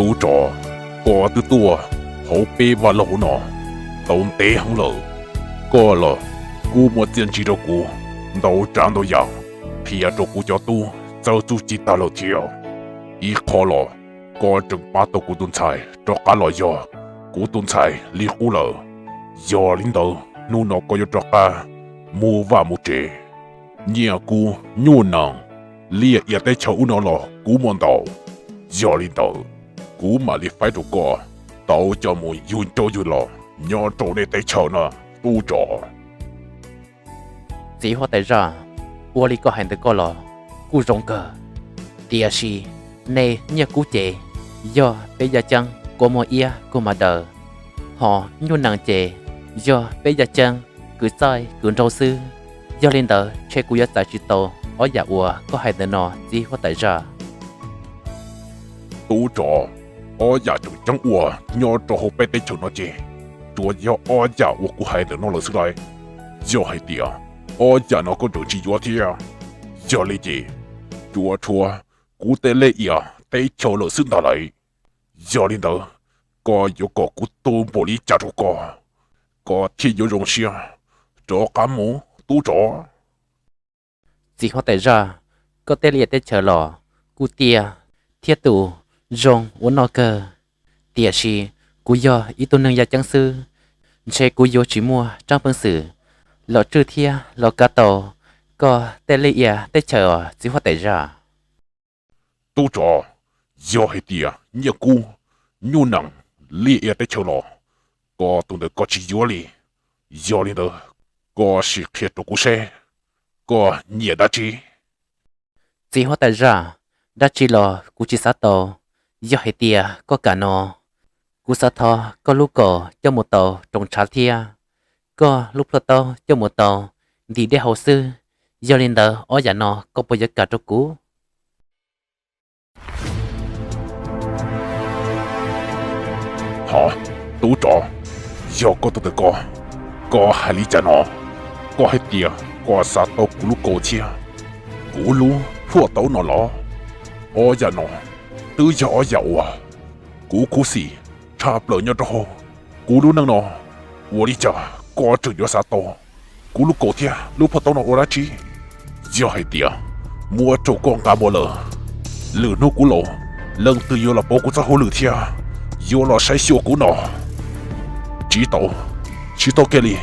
Tub tsov, koj twb tuaj hauv peb vaj loog hauv no tau ntev heev lawm, koj los kuj muaj txiaj ntsig rau kuv ntau tsav ntau yam, qhia rau kuv cov tub txawj txuj ci tag lawm thiab. Ib qho los koj tseem pab tau kuv tus ntxhais rov qab los yog kuv tus ntxhais li qub lawm. Yog li ntawd hnub no koj yuav rov qab mus vaj mus tsev. Nyiaj kub nyuj nees, liaj ia teb chaws ub no los kuv muaj ntau. Yog li ntawd, kuv mam li faib rau koj tau coj mus yug ncauj yug lo nyob rau nej teb chaws no, tub tsov. Txiv huab tais zaj, ua li koj hais ntawd koj los kuj zoo kawg, tiam sis nej nyiaj kub ces yog peb yaj ceeb kua muag iab kua mas daws, hos nyuj nees ces yog peb yaj ceeb kwv txaij kwv nraug xwb. Yog li ntawd ntshe kuv yuav txais tsis tau ob yam uas koj hais ntawd no txiv huab tais zaj. Tub tsov, ob yam tseem ceeb uas nyob rau hauv peb teb chaws no ces tsuas yog ob yam uas kuv hais ntawm no lawm xwb lauj. Yog hais tias ob yam no koj tseem tsis yuav thiab, yog li ces tsuas tshuav kuv tej liaj ia teb chaws lawm xwb ntag lauj. Yog li ntawd, koj yuav kom kuv tu npaum li cas rau koj, koj thiaj yuav zoo siab rov qab mus, tub tsov? Txiv huab tais zaj, koj tej liaj ia teb chaws los kuj tiaj thiab tus zoo ua noj kawg, tiam sis kuv yog ib tug neeg yaj ceeb xwb, ntshe kuv yuav tsis muaj tsab peev xwm los tswj thiab los kav tau koj tej liaj ia teb chaws os txiv huab tais zaj. Tub tsov, yog hais tias nyiaj kub, nyuj nees, liaj ia teb chaws los koj tus ntawd koj tsis yuav li. Yog li ntawd, koj sim qhia rau kuv seb koj nyiam dab tsi? Txiv huab tais zaj, dab tsi los kuv tsis xav tau. Yog hais tias koj kam no, kuv xav thov koj lub kaus coj mus tau roos tshav thiab koj lub plhuaj taub coj mus tau ntim dej haus xwb. Yog li ntawd ob yam no koj puas yuav kam rau kuv? Hov, tub tsov, yog koj tus ntawm koj, koj hais li cas no? Koj hais tias koj xav tau kuv lub kaus thiab kuv lub plhuaj taub no los? Ob yam no twb yog ob yam uas kuv khuv xim tshaj plaws nyob rau hauv kuv lub neej no. Ua li cas koj tseem yuav xav tau kuv lub kaus thiab lub plhuaj taub no ua dab tsi? Yog hais tias muab rau koj nqa mus lawm, lwm hnub kuv laus leej twg yuav los pauv kuv txoj hauj lwm thiab yuav los saib xyuas kuv no? Tsis tau, tsis tau kiag li.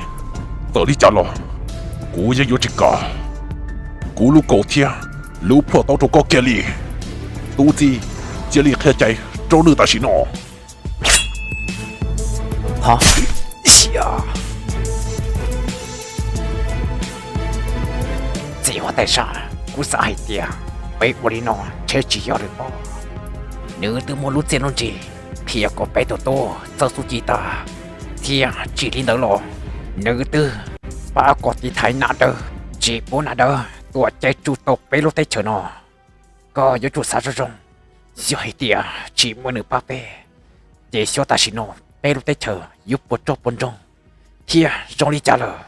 Txawm li cas los kuv yeej yuav tsis kam kuv lub kaus thiab lub plhuaj taub rau koj kiag li. Tub txib, cia li qhia cai rau nws tam sim no. Hov, txiv huab tais zaj, kuv xav hais tias peb ua li no ntshe tsis yog lwm paub. Nws twb muaj lub txiaj lub ntsig qhia kom peb tus tub txawj txuj ci tag, thiab tsis li ntawd los nws twb pab kom tiv thaiv nas dawb, tsis pub nas dawb tuam cai tsuj tau peb lub teb chaws no. Koj yuav tsum xav zoo zoo, yog hais tias tsis muaj nws pab peb, ces xyov tam sim no peb lub teb chaws yuav puas rog puas nroog thiab zoo li cas lawm.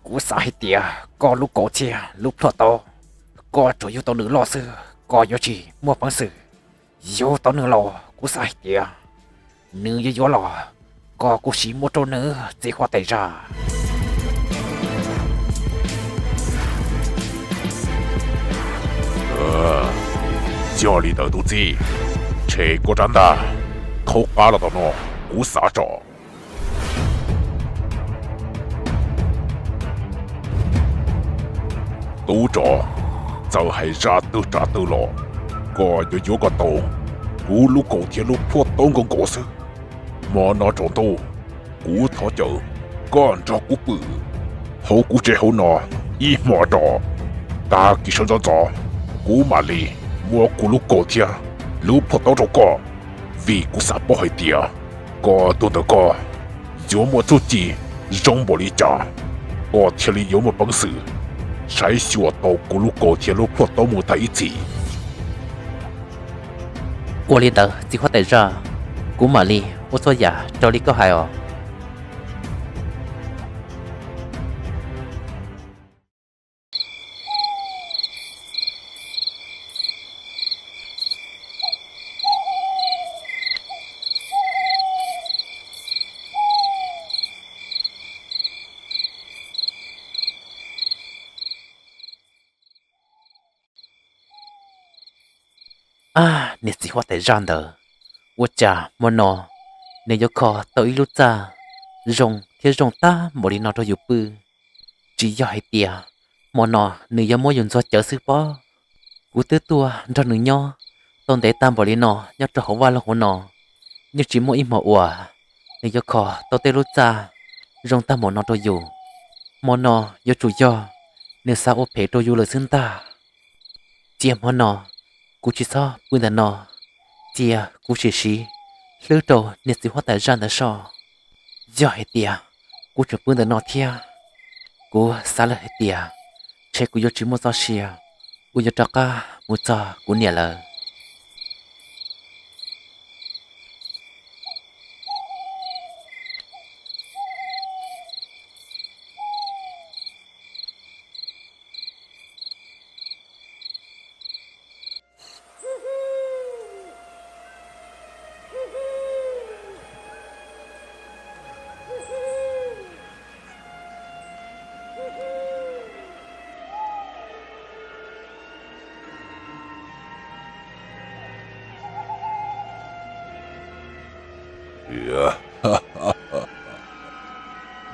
Kuv xav hais tias koj lub kaus thiab lub plhuaj taub, koj tsuas yug tau nws loj xwb koj yuav tsis muaj peev xwm yug tau nws los kuv xav hais tias nws yuav yuav los koj kuj sim muab rau nws, txiv huab tais zaj. Yog li ntawd tub txib, ntshe koj rab ntaj khaub qab los tom no, kuv xav tso. Tub tsov, txawm hais zaj twg tsav twg los koj yuav yuav kom tau kuv lub kaus thiab lub plhuaj taub nkaus nkaus xwb. Hmo no tsaus ntuj, kuv thov caw koj nrog kuv pw hauv kuv tsev hauv no ib hmo tso. Tag kis sawv ntxov ntxov, kuv mam li muab kuv lub kaus thiab lub plhuaj taub rau koj, vim kuv xav paub hais tias koj tus ntawm koj yuav muaj txuj ci zoo npaum li cas, koj thiaj li yuav muaj peev xwm saib xyuas tau kuv lub kaus thiab lub plhuaj taub mus tag ib txhis. Ua li ntawd txiv huab tais zaj, kuv mam li ua txhua yam raws li koj hais os. niag txiv huab tais zaj ntawd, ua cas hmo no nws yuav kho tau ib lub txaj zoo thiab zoo tag npaum li no rau yus pw. Tsis yog hais tias hmo no nws yuav muab yus ntxuag cawv xwb pob. Kuv twb tuaj nrog nws nyob tau ntev tag npaum li no nyob rau hauv vaj loog hauv no, yeej tsis muaj ib hmo uas nws yuav kho tau tej lub txaj zoo tag npaum no rau yus. Hmo no yuav tsum yog nws xav ua phem rau yus lawm xwb ntag. Cia hmo no kuv tsis txhob pw ntawm no, cia kuv sim siv hlwb rau niag txiv huab tais zaj ntawd soj. Yog hais tias kuv tseem pw ntawm no thiab, kuv xav lawm hais tias ntshe kuv yuav tsis muaj txoj sia uas yuav rov qab mus txog kuv niam lawm.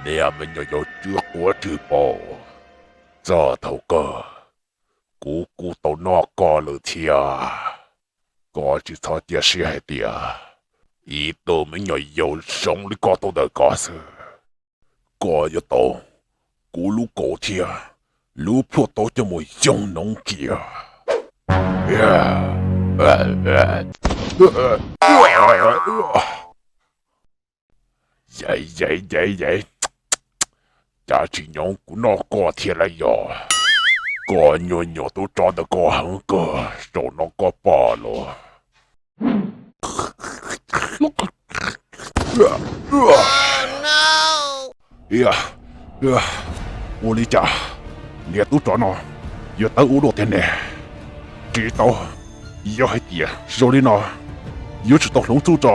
Niag me nyuam yaus tsw quav tsw pom, txog thaum kawg kuv kuj tau noj koj lawm thiab. Koj tsis txhob cia siab hais tias ib tug me nyuam yaus zoo li koj tuaj ntawm ko xwb, koj yuav tau kuv lub kaus thiab lub plhuaj taub coj mus yoog noov kiag. Yaiv, yaiv, yaiv, yaiv, cas tsis nyob kuv noj koj thiab lauj yog? Koj nyuag nyuam tub rog ntawm ko heev kawg, zaum no koj pom los. Ua li cas niag tub rog no yuav tawv ua luaj tiag ne? Tsis tau, yog hais tias zoo li no yuav tsum tau hloov txuj tso.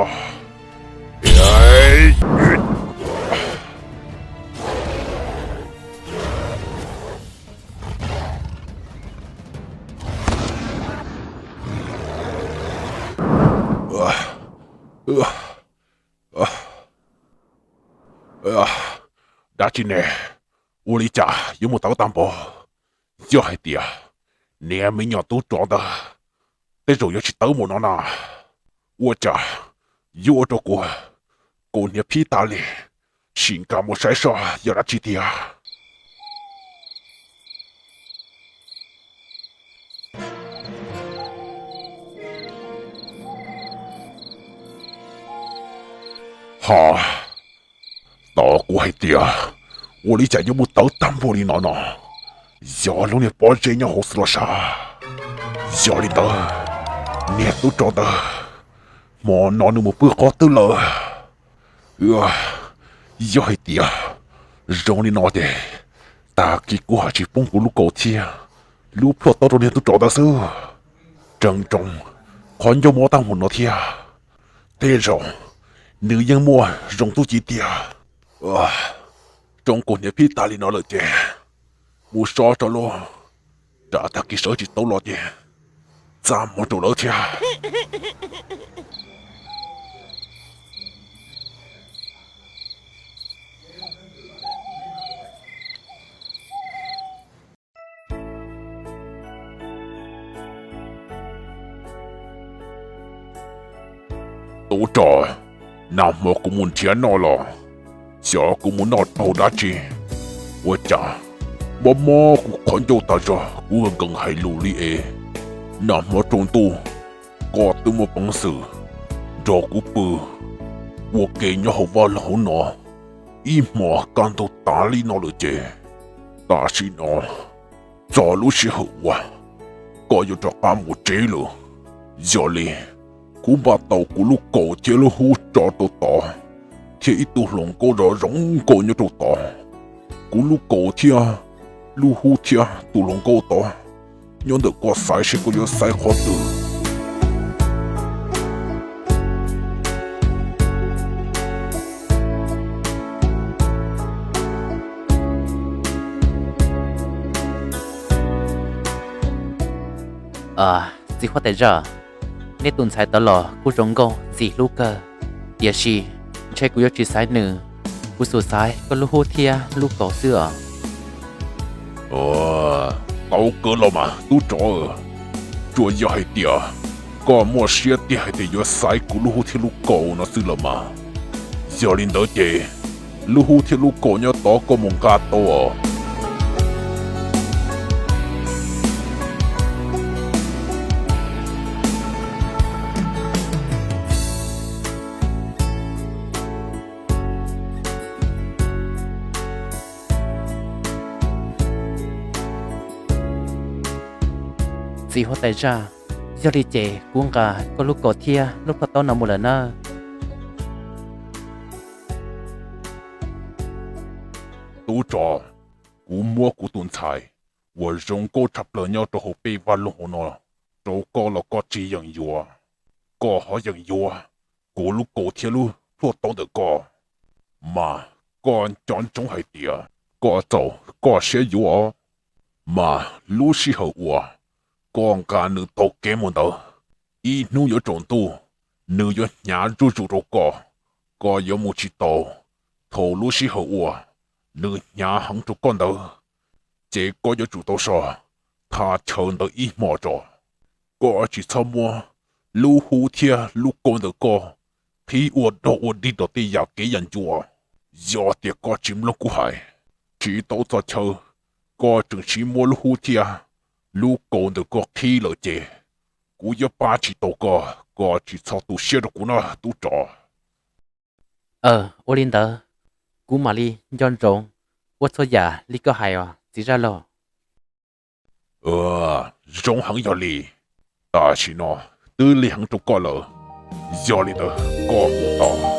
Dab tsi ne? Ua li cas yuav mus tawv tag npaum? Yog hais tias niag me nyuam tub rog ntawd tej zaum yuav tsis tawv mus no na, ua cas yuav ua rau kuv kaus hniav phib tas li? Sim nkag mus saib soj yog dab tsi tiag. Ha, tos kuv hais tias ua li cas yuav mus tawv tag npaum li no no, yog lub niag pob zeb nyob hauv xwb los sav. Yog li ntawd, niag tub rog ntawd hmo no nws mus pw qhov twg lawm? Yog hais tias zoo li no ces tag kis kuv haj tsis poob kuv lub kaus thiab lub plhuaj taub rau niag tub rog ntawd xwb. Tseem tsoo, qhov ncauj mob tag mus no thiab, tej zaum nws yeej muaj zoo tub ci tiag. Tsoo kaus hniav phib tas li no lawm ces mus so tso lauj, tsam tag kis sawv tsis tau los ces txaj muag rau lawv thiab. Tub rog, nag hmo kuv mus nrhiav noj los xyov kuv mus noj tau dab tsi, ua cas mob mob kuv qhov ncauj tas zog, kuv nkees hais lus li es. Nag hmo tsaus ntuj koj twb muaj peev xwm nrog kuv pw ua ke nyob hauv vaj loog hauv no ib hmos kaj ntug tas li no lawm ces tam sim no txog lub sij hawm uas koj yuav rov qab mus tsev lawm. Yog li kuv npaj tau kuv lub kaus thiab lub hub tso rau tod, thiab ib tug hluas nkauj zoo zoo nkauj nyob rau tod. Kuv lub kaus thiab lub hub thiab tus hluas nkauj tod nyob ntawm koj, xaiv seb koj yuav xaiv qhov twg. Txiv huab tais zaj, neb tus ntxhais tod los kuj zoo nkauj ntxim hlub kawg, tiam sis ntshe kuv yuav tsis xaiv nws, kuv xum xaiv koj lub hub thiab lub kaus xwb os. Tau kawg los mas tub tsov, tsuas yog hais tias koj muaj siab tiag hais tias yuav xaiv kuv lub hub thiab lub kaus no xwb los mas. Yog li ntawd ces lub hub thiab lub kaus nyob tod koj mus nqa tau os. Txiv huab tais zaj, yog li ces kuv nqa koj lub kaus thiab lub plhaub taub no mus lawm nawb. Tub tsov, kuv muab kuv tus ntxhais uas zoo nkauj tshaj plaws nyob rau hauv peb vaj loog hauv no rau koj los koj tsis yeem yuav. Koj ho yeem yuav kuv lub kaus thiab lub plhaub taub ntawm koj, mas koj nco ntsoov hais tias koj txaus koj siab yuav os. Mas lub sij hawm uas koj nqa nws taug kev mus ntawd, ib hnub yuav tsaus ntuj, nws yuav hnyav zuj zus rau koj, koj yuav mus tsis tau. Thaum lub sij hawm uas nws hnyav heev rau koj ntawd, ces koj yuav tsum tau so thaj chaw ntawd ib hmos tso. Koj tsis txhob muab lub hub thiab lub kaus ntawm koj qhib ua dog ua dig rau tej yam kev yam ncua. Yog tias koj tsis mloog kuv hais, tsis tau txog chaw koj tseem siv muab lub hub thiab lub kaus ntawm koj qhib lawm ces kuv yuav pab tsis tau koj, koj tsis txhob tu siab rau kuv na tub tsov. Aw, ua li ntawd, kuv mam li nco ntsoov ua txhua yam li koj hais os txiv zaj laug. Zoo heev yog li, tam sim no twb lig heev rau koj lawm, yog li ntawd koj mus tau.